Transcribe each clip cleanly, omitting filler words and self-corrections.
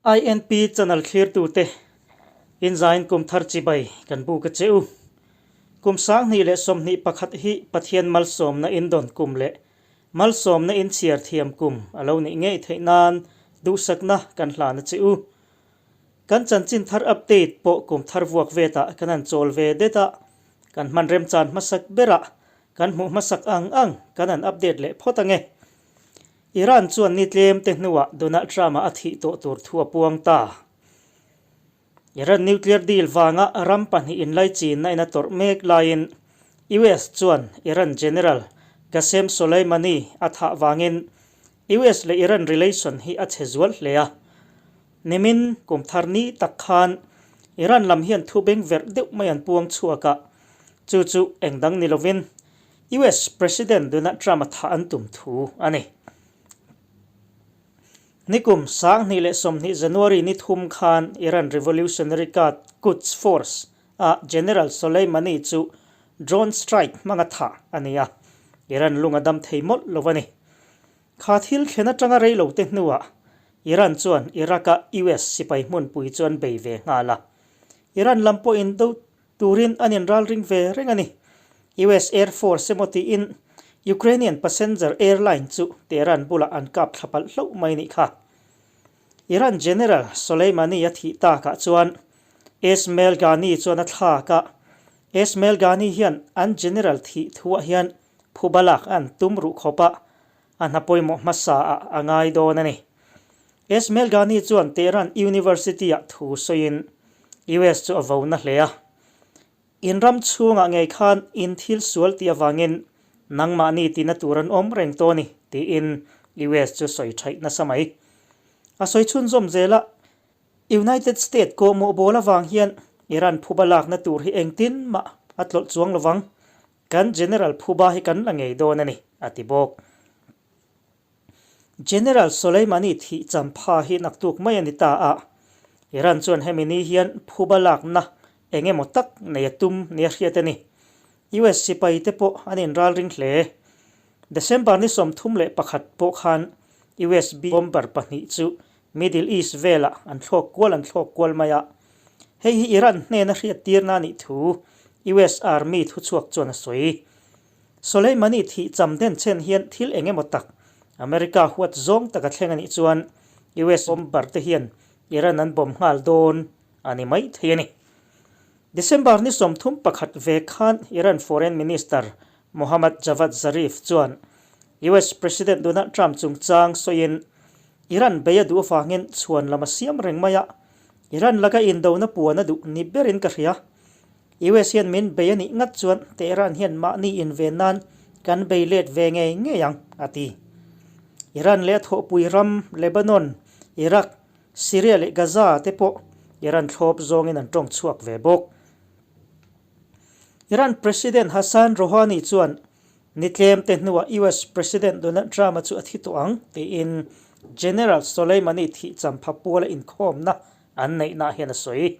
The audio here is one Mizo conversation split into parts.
INP channel thlirtute inzain kum thar chibai kan buk a che u. Kum 2021 hi Pathian malsawmna indawn kum leh malsawmna inchhiar thiam kum a lo nih ngei theih nan duhsakna kan hlan a che u. Kan chanchin thar update pawh kum thar vuak vetah kan han chawl ve det a, kan hman remchan hmasak berah kan hmuh hmasak ang ang kan han update leh phawt ange. Iran chuan ni tlem te hnuah Donald Trump-a a thih tawh tur thu a puang ta. Iran nuclear deal vanga ram pahnih inlaichinna in a tawrh mek laiin US chuan Iran General Qasem Soleimani a thah vangin US leh Iran relation hi a chhe zual hle a. Nimin kum thar ni tak khan Iran lam hian thu beng verh deuh mai an puang chhuak a, chu chu engdang ni lovin US President Donald Trump-a thah an tum thu a ni. Nikum 2020 January ni thum khan Iran Revolutionary Guard Quds Force a General Soleimani chu drone strike hmanga thah a ni a, Iran lung a dam thei mawlh lo a ni. Kha thil thlen atanga rei lo te hnuah Iran chuan Iraq-a US sipai hmunpui chu an bei ve nghal a. Iran lam pawhin do Turin an inralring ve reng a ni. US Air Force emaw tiin Ukrainian passenger airline chu Tehran bulah an kap thla palh hlauh mai nih kha. Iran General Soleimani a thih takah chuan Esmail Ghani chuan a thlak a, Esmail Ghani hian an general thih thuah hian phuba lak an tum ruh khawp a, a hna pawimawh hmasa ah a ngai dawn a ni. Esmail Ghani chuan Tehran University-ah thu sawiin US chu a vo na hle a. In ram chhungah ngei khan in thil sual tih avangin nangmahni tina tur an awm reng tawh a ni, tiin US chu sawi thaih nasa mai. A sawi chhunzawm zel a, United State kawhmawh bawl avang hian Iran phuba lakna tur hi engtin mah a tlawlh chuang lovang. Kan General phuba hi kan la ngei dawn a ni, a ti bawk. General Soleimani thih champha hi naktuk mai a ni ta a, Iran chuan hemi ni hian phuba lakna eng emaw tak nei a tum nia hriat a ni. US sipai te pawh an inralring hle. December ni 31 pawh khan US bomber pahnih chu Middle East velah an thlawk kual an thlawk kual mai a. Hei hi Iran hnena hriattirna a nih thu US Army thuchhuak chuan a sawi. Soleimani thih cham den chen hian thil eng emaw tak America huat zawng taka thleng a nih chuan US bomber te hian Iran an bomb nghal dawn a ni mai thei a ni. December ni 31 ve khan Iran Foreign Minister Mohammad Javad Zarif chuan US President Donald Trump chungchang sawiin Iran bei a duh avangin chhuan lam a siam reng mai a, Iran laka indona puan a duh ni berin ka hria. US hian min bei a nih ngat chuan Tehran hian mahni inven nan kan bei let ve ngei ngei ang, a ti. Iran leh a thawhpui ram Lebanon, Iraq, Syria leh Gaza te pawh Iran thlawp zawngin an tawng chhuak ve bawk. Iran President Hassan Rouhani chuan ni tlem te hnuah US President Donald Trump-a chu a thi tawh ang tiin General Soleimani thih champha puala inkhawmna an neihnaah hian a sawi.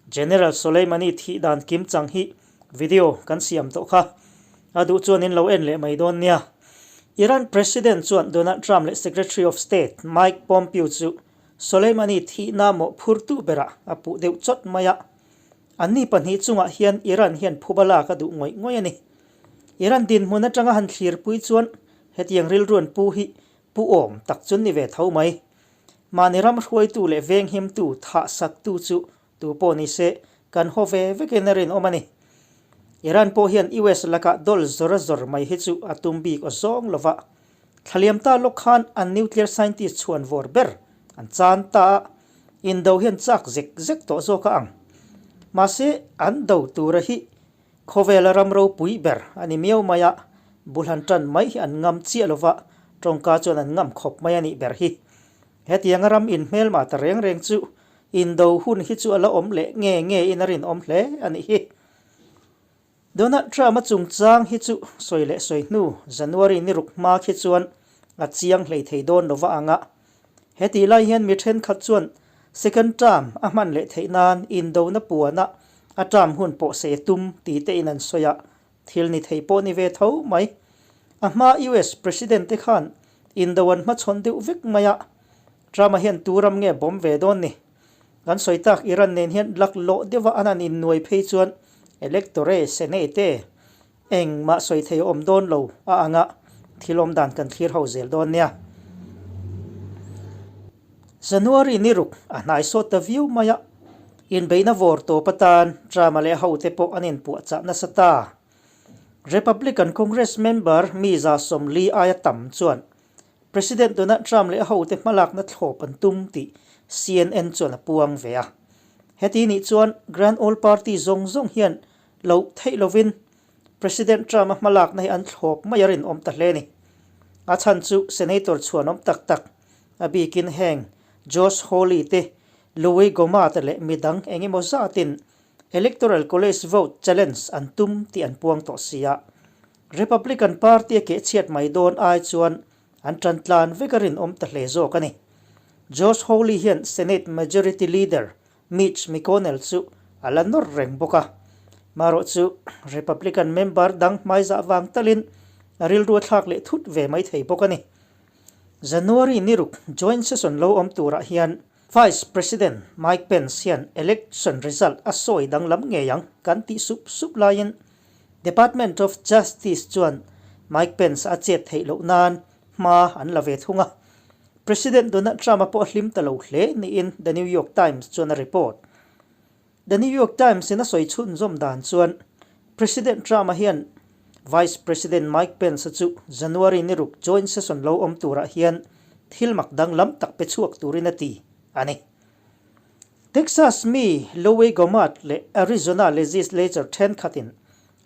General Soleimani thih dan kim chang hi video kan siam tawh kha. A duh chuan in lo en leh mai dawn nia. Iran President chuan Donald Trump leh Secretary of State Mike Pompeo chu Soleimani thihna mawh phurtu berah a puh deuh chawt mai a. Anni pahnih chungah hian Iran hian phuba lak a duh ngawih ngawih a ni. Iran dinhmun atanga han thlirpui chuan hetiang rilru an pu hi pu awm tak chu ni ve tho mai. Mahni ram hruaitu leh venghimtu thah saktu chu tu pawh ni se kan haw ve vekin a rinawm a ni. Iran pawh hian US lakah dawl zawr a zawr mai hi chu a tum bik aw zawng lo va. Thlaliam ta lawk khan an nuclear scientist chhuan vawr ber an chan ta a, indo hian chak zek zek tawh zawk a ang. Mahse an do tura hi Khawvela ram ropui ber a ni miau mai a, bulhan tan mai hi an ngam chiah lo va, tawngka chuan an ngam khawp mai a nih ber hi. Hetianga ram inhmelma ta reng reng chu indo hun hi chu a la awm leh nge nge in a rinawm hle a nih hi. Donald Trump-a chungchang hi chu sawi leh sawi hnu January ni ruk hma khi chuan a chiang hlei thei dawn lo va ang a. Hetih lai hian mi thenkhat chuan second term a hman leh theih nan indona puana a term hun pawh se tum ti te in an sawi a, thil ni thei pawh ni ve tho mai. A hma US President te khan indo an hmachhawn deuh vek mai a. Trump-a hian tu ram nge bawm ve dawn ni? Kan sawi tak Iran nen hian laklawh deuha an han innuai phei chuan Electore, Senate, engmah sawi thei a awm dawn lo a anga thil awm dan kan thlir ho zel dawn nia. January ni ruk a hnai sawt ta viau mai a, inbeihna vawr tawp atan Trump-a leh a hote pawh an inpuahchah nasa ta. Republican Congress member mi 140 aia tam chuan President Donald Trump leh a hote hmalakna thlawp an tum tih CNN chuan a puang ve a. Heti nih chuan Grand Old Party zawng zawng hian loh theih lovin President Trump-a hmalakna hi an thlawp mai a rinawm ta hle a ni. A chhan chu Senator chhuanawm tak tak, a bikin heng Josh Hawley te, Louie Gohmert leh midang eng emaw zatin Electoral College vote challenge an tum tih an puang tawh si a. Republican Party a kehchhiat mai dawn ai chuan an tan tlan vek a rinawm ta hle zawk a ni. Josh Hawley hian Senate Majority Leader Mitch McConnell chu a la nawr reng bawk a. Marawh chu Republican member dang hmaizah vang talin a rilru a thlak leh thut ve mai thei bawk a ni. January ni ruk joint session lo awm turah hian Vice President Mike Pence hian election result a sawi danglam ngei ang kan tih sup sup laiin Department of Justice chuan Mike Pence a chet theih loh nan hma an la ve thung a. President Donald Trump-a pawh a hlim ta lo hle niin The New York Times chuan a report. The New York Times in a sawi chhunzawm dan chuan President Trump-a hian Vice President Mike Pence-a chu January ni ruk joint session lo awm turah hian thil mak danglam tak pe chhuak turin a ti a ni. Texas mi Louie Gohmert leh Arizona legislature thenkhatin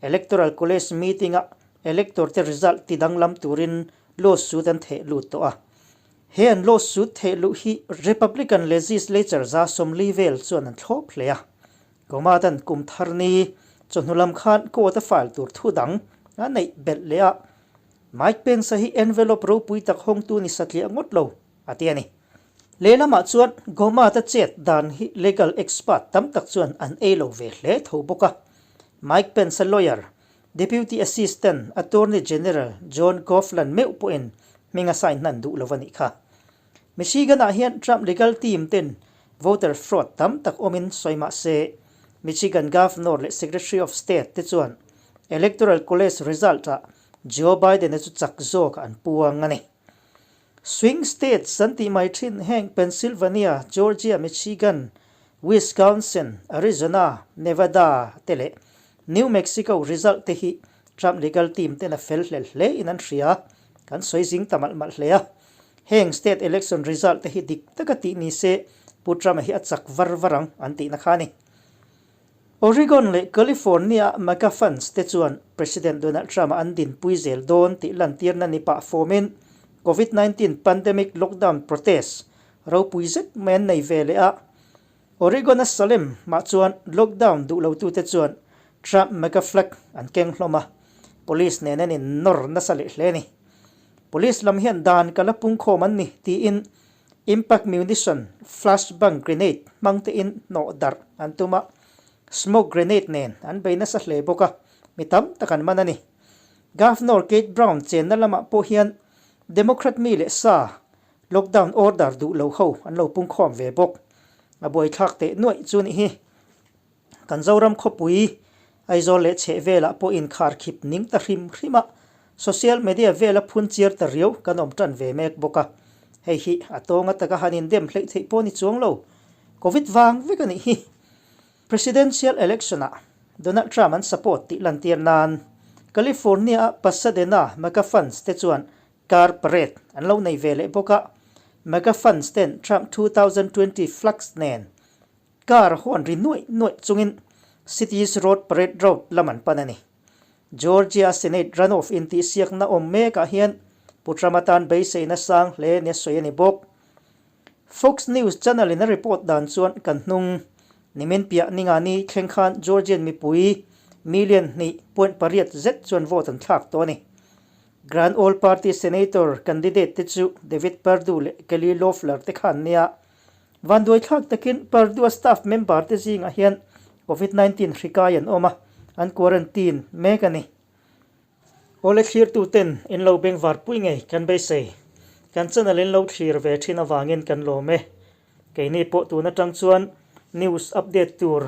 Electoral College meeting-a elector te result ti danglam turin lawsuit an theh lut tawh a. He an lawsuit theh luh hi Republican legislature 140 vel chuan an thlawp hle a. Gohmert-a'n kum thar ni chawhnu lam khan court a file tur thu dang a neih belh leh a. Mike Pence-a hi envelope ropui tak hawngtu ni satliah ngawt lo a ti a ni. Lehlamah chuan Gohmert-a chet dan hi legal expert tam tak chuan an ei lo ve hle tho bawk a. Mike Pence-a lawyer, Deputy Assistant Attorney General John Coughlan meuh pawhin hming a sign hnan duh lo a nih kha. Michigan-ah hian Trump legal team ten voter fraud tam tak awmin sawi mah se, Michigan Governor leh Secretary of State te chuan Electoral College result-ah Joe Biden-a chu chak zawk an puang a ni. Swing states an tih mai thin heng Pennsylvania, Georgia, Michigan, Wisconsin, Arizona, Nevada te leh New Mexico result te hi Trump legal team ten a fel hlel hle in an hria. Kan sawi zing ta malh malh hle a. Heng state election result te hi dik taka tih ni se Pu Trump-a hi a chak var var ang an tihna kha a ni. Oregon leh California-a MAGA fans te chuan President Donald Trump-a an dinpui zel dawn tih lantirna ni pah fawmin Covid 19 pandemic lockdown protest ropui zet mai an nei ve leh a. Oregon-a Salem mah chuan lockdown duh lotute chuan Trump MAGA flag an keng hlawm a, police nen an innawr nasa leh hle a ni. Police lam hian dan ka la pungkhawm an ni tiin Impact munition, flashbang grenade hmang tein hnawh darh an tum a, smoke grenade nen an bei nasa hle bawk a, mi tam tak an man a ni. Governor Kate Brown chenna lamah pawh hian Democrat mi leh sa lockdown order duh lo ho an lo pungkhawm ve bawk. A buaithlak teh nuaih chu nih hi. Kan Zoram khawpui Aizawl leh chheh velah pawh inkhar khip ning ta hrim hrim a, social media vela phun chiar ta riau kan awm tan ve mek bawk a. Hei hi a tawnga taka han indem hleih theih pawh ni chuang lo. Covid vang vek a nih hi. Presidential election-ah Donald Trump an support tih lantir nan California-a Pasadena MAGA fans te chuan car parade an lo nei ve leh bawk a. MAGA fans ten Trump 2020 flags nen Car huan ri nuaih nuaih chungin Cities Road Parade Road lam an pan a ni. Georgia Senate runoff intihsiakna awm mekah hian Pu Trump atan beiseina sang hle nia sawi a ni bawk. Fox News channel in a report dan chuan kan hnung nimin piah ningani thleng khan Georgian mipui million 2.8 zet chuan vote an thlak tawh a ni. Grand Old Party Senator candidate te chu David Perdue leh Kelly Loeffler te khan nia Vanduaithlak takin Purdue staff member te zingah hian Covid 19 hri kai an awm a, an quarantine mek a ni. Awle thlirtu ten in lo bengvar pui ngei kan beisei. Kan channel in lo thlir ve thin avangin kan lawm e. Keini pawh tun atang chuan news update tur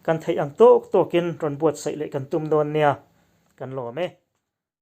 kan theih ang tawk tawkin rawn buatsaih leh kan tum dawn nia. Kan lawm e.